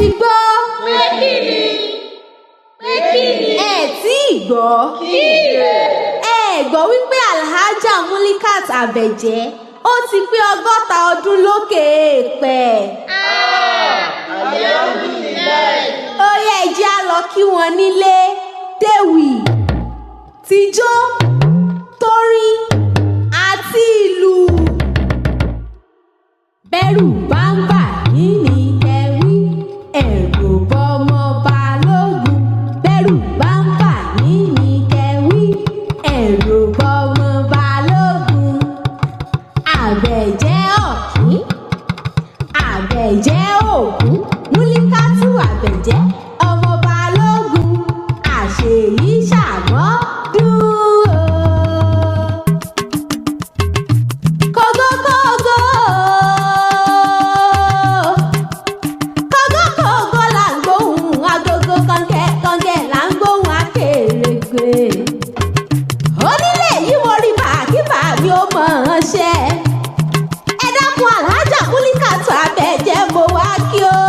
Ti gbọ́? Pé kí ni? Pé kí ni? Ẹ tí ì gbọ́? Kí rè? Ẹ gbọ́ wípé Alhaja Mulikat Abẹ́jẹ́ ó ti pé 60 ọdún lókè èèpẹ̀. Alhamdulilayi. Ó yẹ, ẹ jẹ́ á lọ kí wọn nílé tewì tijó torin àti ìlú. Bẹ́rù bá ń bà yín ní kẹwí, ẹ̀rù bọ́mọ balógun. Bẹ́rù bá ń bà yín ní kẹwí, ẹ̀rù bọ́mọ balógun. Àbẹ̀jẹ́ ọ̀kín, Àbẹ̀jẹ́ ògún, Múlíkátù Àbẹ̀jẹ́ ọmọ balógun, àṣèyí ṣàmọ́dún o. Kógókógó, kógókógó là ń gbóhùn agogo, kọ́ńkẹ́ kọ́ńkẹ́ là ń gbóhùn akèrègbè. Onílé yìí, mo rí bàkíbà mi ó mọ̀ ọ́n ṣẹ́. Ẹ dákun, Alhaja Múlíkàtù Àbẹ̀jẹ́ mo wá kí o.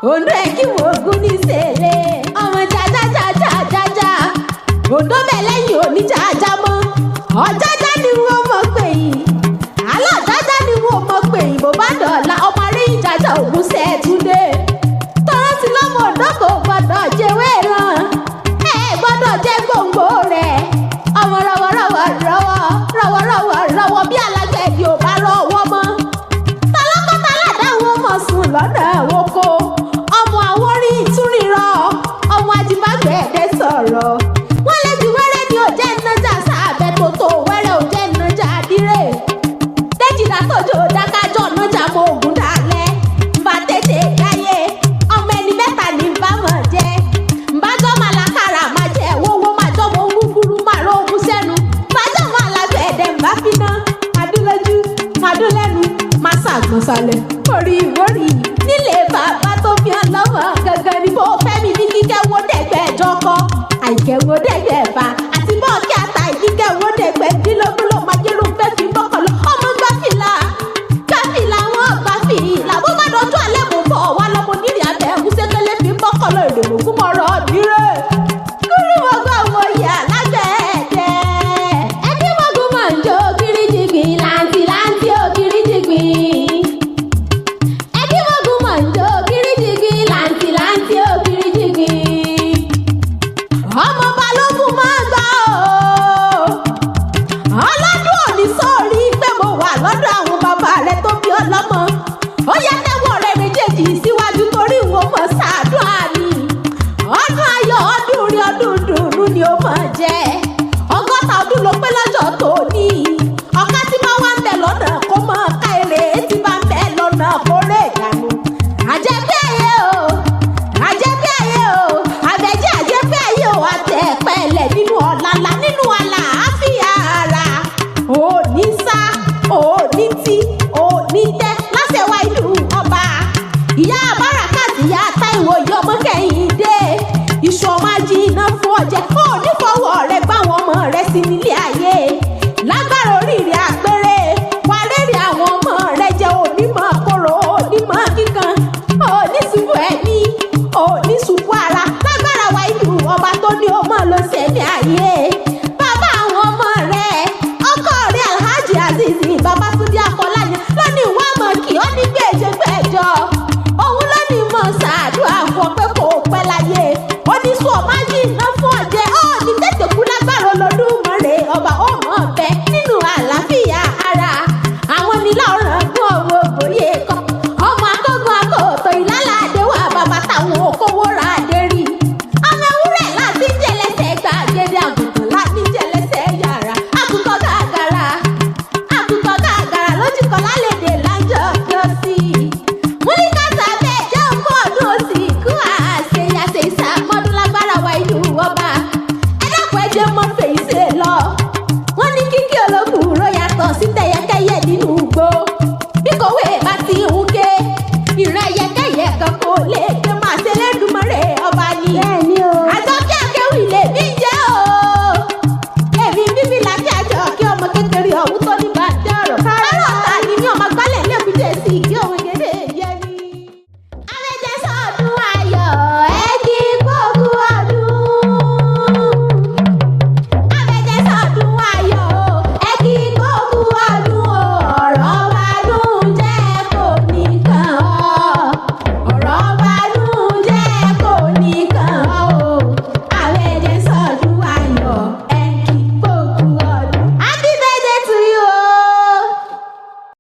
Oǹdó ẹ̀ kí wọ́n gún ní sèlè. Ọmọ jájájájájájá. Oǹdó bẹ̀ lẹ́yìn oníjájá mọ́. Ọ̀jájá ni wọ́n mọ̀ pé yìí. Alájájá ni wọ́n mọ̀ pé yìí. Bó bá dọ̀la ọmọ aríyìn jájá ògùn sẹ́ẹ̀túndé. Tọ́rọ́ ti lọ́mọ Oǹdó kò gbọ́dọ̀ jẹ́wé ràn. Ẹ gbọ́dọ̀ jẹ́ gbòǹgbò rẹ̀. Ọmọ rọwọ́rọwọ́ rọwọ́ rọwọ́rọwọ́ rọwọ́ bí alágbẹ̀dì ò bá rọwọ́ mọ́. Tọlọ́kọ́tàládá wọn mọ̀ sùn lọ́nà oko. Ọmọ Àwórì ìtúrìrọ̀, ọmọ ajíbágbẹ̀ẹ́dẹ́ sọ̀rọ̀. Wọ́n lé ti wẹ́rẹ́ ni ò jẹ́ nájà sáàbẹ̀ tó tó wẹ́rẹ́ ò jẹ́ nájà àdírè. Déjìlá tójó dákájọ́ nájà mọ ògùn dálẹ̀. Nbà tètè dáyé, ọmọ ẹni mẹ́ta ní bá mọ̀ jẹ́. Nbájọ́ máa lákàrà máa jẹ́ wọ́wọ́ máa jọ́ mọ gúgúrú máa rọ ogun sẹ́nu. Nbájọ́ máa lágbẹ̀ẹ́dẹ̀ nbá finá. Màdúlójú, màdúlẹ́nu, máa ṣàgbọ̀nsalẹ̀. Orí ìwórì nílé bàbá tó fi hàn lọ́mọ gangan ni bó fẹ́ mi ní kíkẹ́ wo dẹ̀gbẹ́ jọkọ. Àìkẹ́ wo dẹ̀gbẹ́ bá àti bọ́ọ̀kì àtà ìkíkẹ́ wo dẹ̀gbẹ́ dínlógún ló máa jẹ́rù fẹ́ fi bọ́kọ̀ lọ. Ọmọ gbáfìlà gbáfìlà wọn gbáfìlà bó bá dọjú alẹ́ mò ń bọ̀ wá lọ́mọ onírìn abẹ́ ẹ̀gúsẹ́kẹ́lẹ́ fi bọ́kọ̀ lọ ìrèmọ̀gún mọ̀rọ̀ nírè. Kúrúmọ̀gbọ̀ mo yà lágbẹ̀ẹ́dẹ́. Ẹbí mọ̀gún mọ̀ ń jó kíríjìgbìn láǹtì láǹtì ó kíríjìgbìn. Ẹbí mọ̀gún mọ̀ ń jó kíríjìgbìn láǹtì láǹtì ó kíríjìgbìn. Ọmọ balógun máa gbà ó. Ọlọ́dún òní sórí pé mo wà lọ́dọ̀ àwọn bàbá rẹ tó bí ọlọ́mọ. Ó yẹ tẹ́wọ́ rẹ méjèèjì síwájú torí ìwọ mọ̀ ṣàdúrà ni. Ọdún ayọ̀ ọdún rí ọdún dùnú ni ó mọ̀ jẹ́. 60 ọdún ló pé lọ́jọ́ tòní. Ọ̀ká tí máa wá ń bẹ̀ lọ́nà kó mọ̀ ká èrè tí bá ń bẹ̀ lọ́nà kó rè dànù. Àjẹpẹ́ ayé o, àjẹpẹ́ ayé o, àbẹ̀jẹ́ àjẹpẹ́ ayé o, àtẹ̀pẹ́lẹ̀ nínú ọ̀làlà nínú àlàáfíà ara. Òní sá, òní tí, òní tẹ́, láṣẹ wa ìlú ọba. Ìyá Bárakàtì, ìyá Táíwò, ìyá ọmọ Kẹ́hìndé. Iṣu ọmọ ajíná fún ọjẹ́, òní fọwọ́ rẹ gbáwọn ọmọ rẹ sí nílé ayé. Lágbára oríire àpẹẹrẹ, wà rẹ́rìn àwọn ọmọ rẹ jẹ́ onímọ̀ kóró, onímọ̀ kíkan, òní ṣubú ẹ̀mí, òní ṣubú ara. Lágbára wa ìlú ọba tó ní ọmọ ló ṣẹ̀mí ayé. Bàbá àwọn ọmọ rẹ̀, ọkọ rẹ̀ Alhaji Azeez Babatunde Afọláyan lónìí wọ́n mọ̀ kí ó ní gbèjègbèjọ. Òun ló ní mọ̀ ṣàdúrà fún ọ pé kò pẹ́ láyé. Ó ní sùn ọmọ yìí ná fún ọjẹ́, ó ní tètè kú lágbára Olódùmarè ọba ó mọ̀ ọbẹ̀ nínú àlàáfíà ara. Àwọn nílà ọ̀ràn gún ọmọ òbòye kan. Ọmọ akógun akóòtò ìlàlá àdéhùn àbàbà táwọn okòwò ra àdérí. Ọmọ ewúrẹ́ láti jẹlẹsẹ̀ gbàgede àgùntàn láti jẹlẹsẹ̀ yàrá. Àkùkọ gàgàrà àkùkọ gàgàrà lójú kan lálẹ́dẹ̀ lájọ́ jọ sí i. Múlíkàtà bẹ́ẹ̀ jẹ́ òkú ọdún òsì kú àṣeyàṣe ìsàmọ́dún lágbára wa ìlú ọba. Ẹ dákun ẹ jẹ́ mọ́ fèyí ṣe lọ. Wọ́n ní kíkí olókùúró yàtọ̀ sí tẹyẹkẹyẹ nínú igbó. Bí kòwé bá ti ń ké, ìran ẹyẹkẹyẹ kan kò lè ké máa ṣe lẹ́dùnmọ́rẹ́ ọba ni. Bẹ́ẹ̀ni o. Àjọkẹ́ akéwì lèmi jẹ́ o. Èmi bíbí láti àjọ kí ọmọ kékeré ọ̀hún tó ní